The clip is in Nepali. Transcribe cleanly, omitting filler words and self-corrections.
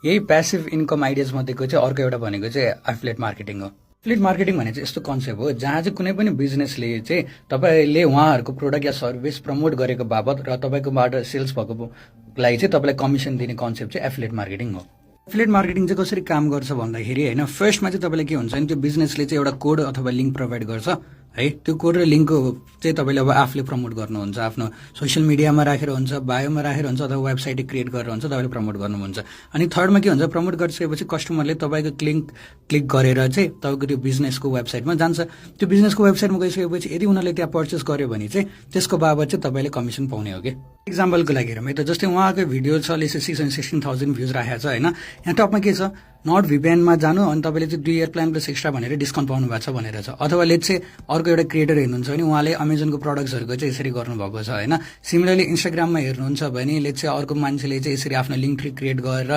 यही प्यासिभ इन्कम आइडियाज मध्येको चाहिँ अर्को एउटा भनेको चाहिँ एफिलिएट मार्केटिङ हो। एफिलिएट मार्केटिङ भने चाहिँ यस्तो कन्सेप्ट हो जहाँ चाहिँ कुनै पनि बिजनेसले चाहिँ तपाईँले उहाँहरूको प्रोडक्ट या सर्भिस प्रमोट गरेको बाबत र तपाईँकोबाट सेल्स भएको लागि चाहिँ तपाईँलाई कमिसन दिने कन्सेप्ट चाहिँ एफिलिएट मार्केटिङ हो। एफिलिएट मार्केटिङ चाहिँ कसरी काम गर्छ भन्दाखेरि होइन, फर्स्टमा चाहिँ तपाईँले के हुन्छ भने त्यो बिजनेसले चाहिँ एउटा कोड अथवा लिङ्क प्रोभाइड गर्छ है। त्यो कोड र लिङ्कको चाहिँ तपाईँले अब आफूले प्रमोट गर्नुहुन्छ, आफ्नो सोसियल मिडियामा राखेर हुन्छ, बायोमा राखेर हुन्छ, अथवा वेबसाइट क्रिएट गरेर हुन्छ, तपाईँले प्रमोट गर्नुहुन्छ। अनि थर्डमा के हुन्छ, प्रमोट गरिसकेपछि कस्टमरले तपाईँको क्लिक गरेर चाहिँ तपाईँको त्यो बिजनेसको वेबसाइटमा जान्छ। त्यो बिजनेसको वेबसाइटमा गइसकेपछि यदि उनीहरूले त्यहाँ पर्चेस गर्यो भने चाहिँ त्यसको बाबत चाहिँ तपाईँले कमिसन पाउने हो कि। इक्जाम्पलको लागि हेरौँ है त, जस्तै उहाँको भिडियो छ 616,000 भ्युज राखेको छ होइन। यहाँ टपमा के छ, नट VPN-मा जानु अनि तपाईँले चाहिँ 2 इयर प्लान प्लस एक्स्ट्रा भनेर डिस्काउन्ट पाउनु भएको छ भनेर छ। अथवा लेट्स चाहिँ अर्को एउटा क्रिएटर हेर्नुहुन्छ भने उहाँले अमेजनको प्रडक्ट्सहरूको चाहिँ यसरी गर्नुभएको छ होइन। सिमिलरली इन्स्टाग्राममा हेर्नुहुन्छ भने लेट्स चाहिँ अर्को मान्छेले चाहिँ यसरी आफ्नो लिङ्क ट्री क्रिएट गरेर